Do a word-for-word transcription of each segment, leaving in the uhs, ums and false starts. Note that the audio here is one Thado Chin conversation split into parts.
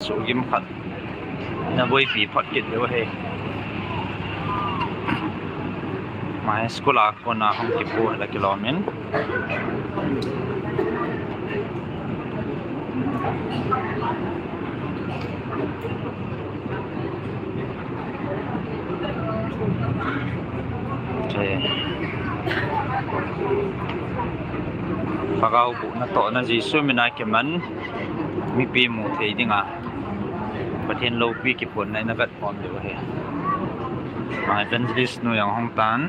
Sugim khat. Na boipi phot kit leu he. Mai school a kona hung kipu la kilom in. Lhagao bohna tohna Jesu mina kiman mipi mu thei dinga Pathen loupi kiphonna ina vet khom diu ahi. Evangelist nu jong hung tan.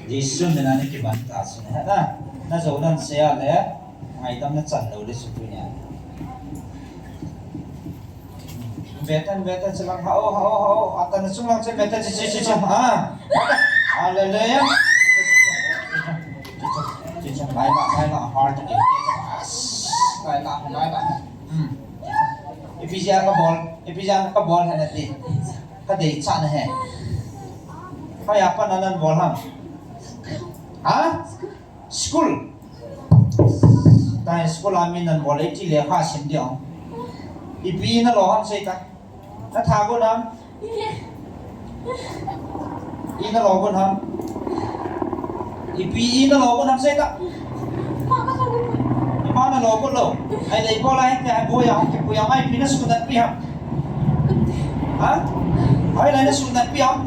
Jesu mina na kiman ta sin he na. Na jo nan se a le. Ngaidam na chan lou le su tu nia. Beta, beta, chilang, hao, hao, hao. Atan na sung lang che, beta, chi, chi, chi, chi. Ha. Hallelujah. Chi, chi, chi, chi. Lai la, lai la, heart. Lai la, lai la. Hmm. Ephesians ka bol, Ephesians ka bol hai na ti. Ka dei cha na he. Ka ya pa na nan bol ham. Ha? School. Tai school a min nan bol e ti le kha sim diu. Ipi na lo ham sei ta. Na tha go nam. I na lo go nam. Ipi i na lo go nam sei ta. Ipa na lo go lo. Ai le bol ai te ai boya ki boya mai pi na school nan pi ham. Ha? Ai le na school nan pi ham.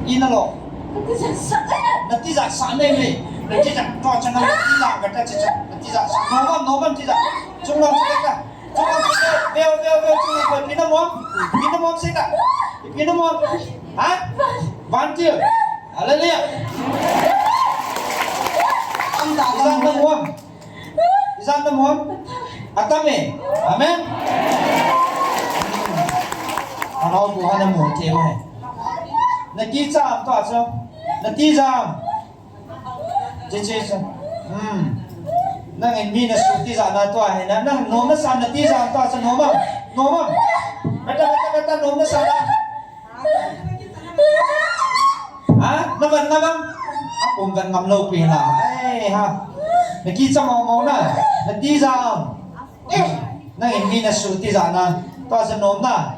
I na lo. Na tijat sa nei nei. Na tijat to chang na tijat ka ta tijat. Na tijat sa. No bam, no bam tijat. Chung lo tijat ka. Chung lo tijat. Veo, veo, veo, chung lo pi na mo. Pi na mo sei ta. Pi na mo. Ha? Vantil. Hallelujah. Ang ta na mo. Ijat na mo? Atam e. Amen. Anau bu hana mo te mo. Na ki cha am to aso. Na ti ja am. Che che so. Hmm. Nang in mi na su ti ja na to ahe na. Nang nom na sa na ti ja am to aso nom am. Nom am. Beta beta beta nom na sa na. Ha? Na ban na ban. A kum ban ngam lo pi la. Ai ha. Na ki cha mo mo na. Na ti ja am. Nang in mi na su ti ja na. To sa nom na.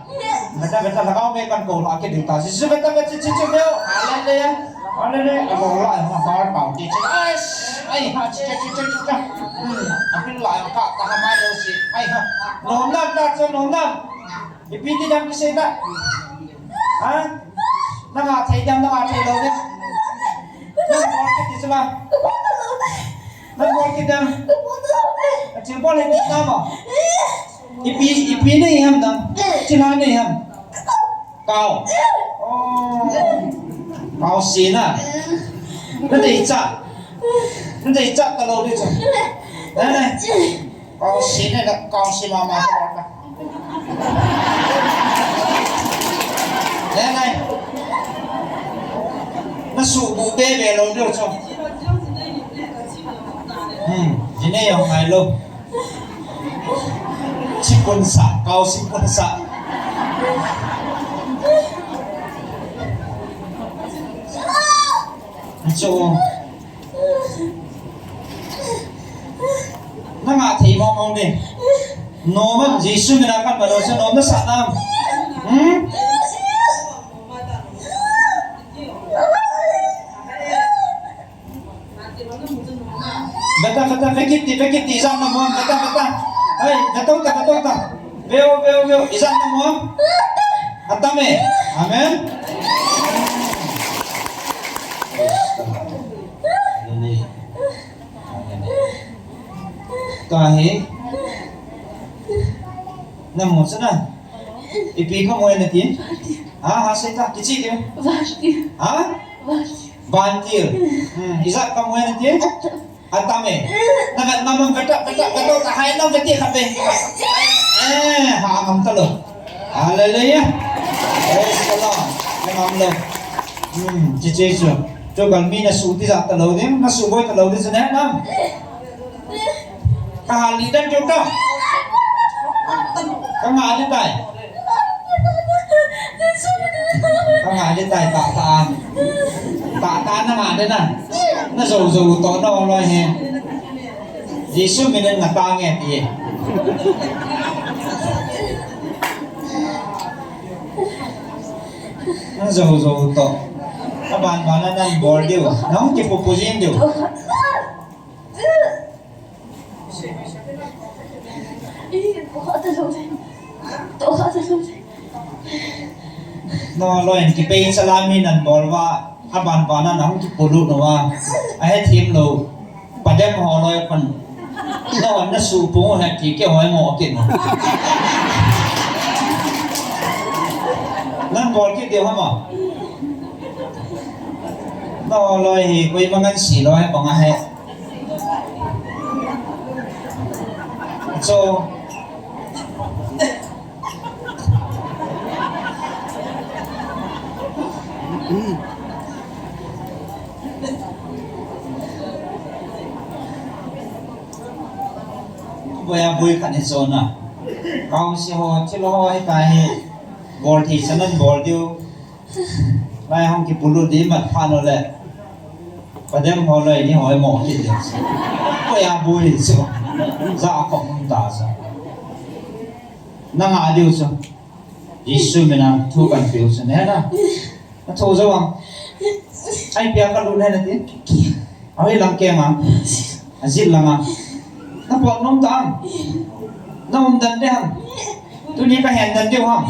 Beta beta lhagao me kan ko la ke ding ta. Jesu beta beta chi chi chi. Hallelujah. Hallelujah. Ko la ma har pau ti chi. Ai. Ai ha chi chi chi chi chi. Hmm. Apin la ka ta ha mai lo si. Ai ha. Nom na ta cha nom na. Ipi ti dam kisei ta. Ha? Nang a thei dam, nang a thei lou dam. Nang bol kit ti sila. Nang bol kit dam. A thil bol he ti na mo. Ipi, ipi nei ham dam. Thil ha nei ham. Kau. Oh. Kau si na. Na dei cha. Na dei cha ka lou dei cha. Na na. Kau si ne la, kau si mama sa ka. Ne nai. Na su bu be be lo deu cho. Hmm, ine yo ngai lo. Si pun sa, kau si pun sa. Cho. Nang a thei mong mong ding. Nom am, Jesu mina kan balo sa nom na sa nam. Hmm? Beta, beta, bekit ti, bekit ti, ijat na mo am, beta, beta. Hai, beta, beta, beta, beta. Veo, veo, veo, ijat na mo am. Atam e. Amen. Praise God. Hallelujah. Hallelujah. Tua hi. Na mu chu na. Ipi ka mu e na tin? Ha, ha, sei ta. Kichi ke? Vantil. Ha? Vantil. Vantil. Hmm, ijat ka mu e na tin? Atam e. Na ka, na mang kata, kata, kata, ta hai nong kati khat e. Eh, ha, ngam ta lou. Hallelujah. Praise the Lord. Na ngam lou. Hmm, chi chi chu. Chu kal mi na su ti ja ta lou ding, na su boi ta lou ding chu ne, na. Ka hal li dan chu ta. Ka nga li tai. Ka nga li tai ta ta. Ta ta na nga de na. Na zo zo to na loi he. Jesu min in na ta nge ti. Na zo zo to. Aban ban na nan bol diu. Na hung kipu pu jing diu. No, loi in kipei chala mi nan bol uva, aban ban na hung kipulut uva, ahe thim lou. Padem ho loi khun. No, na su pu he ki ke hoi mo ki no. Nan bol ki diu hama. No, loi hi, koima ngan si loi bang ahe. So, boi a boi khat ni so na. Kau si ho, thil ho hi ta hi. Bol thei chan nan bol diu. Lai hung kipulut di mat pha no le. Padem ho loi ni hoi mo ki di. Ko ya bui so. Za ko hung ta sa. Na nga diu so. Jesu min a thu kan piu so ne na. Na thu zo ang. Ai pia ka lu ne na ti. Ahi lang ke ma. Ajit langa. Na pot nom ta ham. Na um dan de ham. Tuni ka hen dan de ham.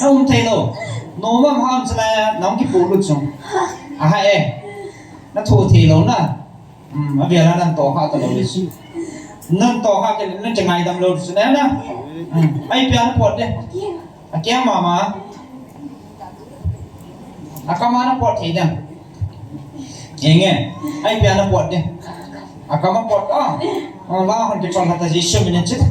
Na um thei lou. Nom ham ham chala na um kipulut sung. Aha e. Na thu thei lou na. Hmm, a biala nan to kha ta lou le su. Nan to kha ke nan che ngai dam lou su na na. Hmm, ai pia na pot de. A kia mama. A kama na pot thei dan. Enge, ai pia na pot de. A kama pot a. A la hon ke chon ta Jesu min in chit.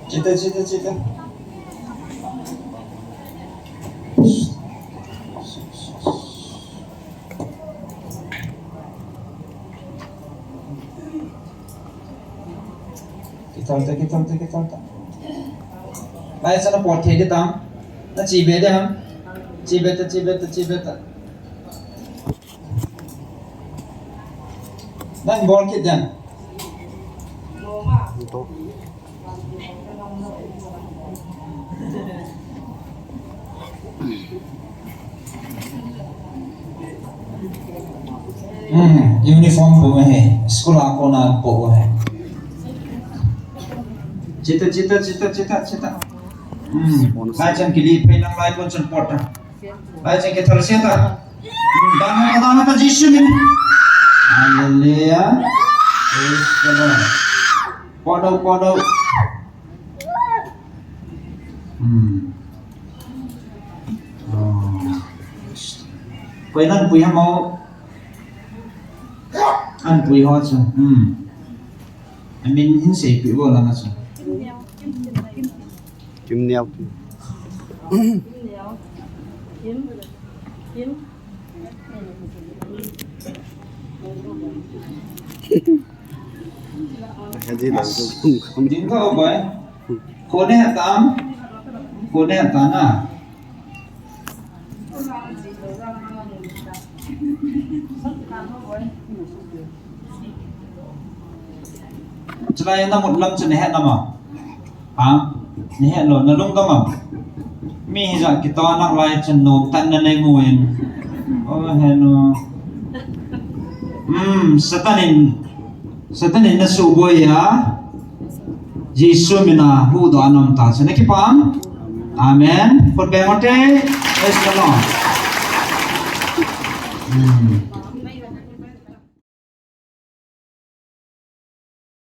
Chita, chita, chita. Kithal ta, kithal ta, kithal ta. Lai sa na pot thei di tam. Na chi be di ham. Chi be ta, chi be ta, chi be ta. Nan bol kit den. Hmm, uniform po he, school a kona po he. Chita, chita, chita, chita, chita. Hmm, lai chan kili pe nang lai pon chan pot ta. Lai chan ke thal se ta. Dana, dana ta Jisu min. Hallelujah. Praise the Lord. Pot dau, pot dau. Hmm. Oh. Koi nan pui ham o. An pui ho chu. Hmm. Amin hin seipeh vo lang a chu. Kim Neo. Kim Neo. Kim. Kim. Ding ka o bai. Kone ha tam. Kone ha ta na. Chulai na mut lam chu na het nam a? Ha? Na het lou, na lungdam am? Mi hijat kitoh nalai chun nom tah na nei mu in. Oh, he no. Hmm, Satan in, Satan in na suboi a. Jesu min a huhdoh a na um ta chu na kipah am? Amen. Khut beng ute. Praise the Lord. Hmm.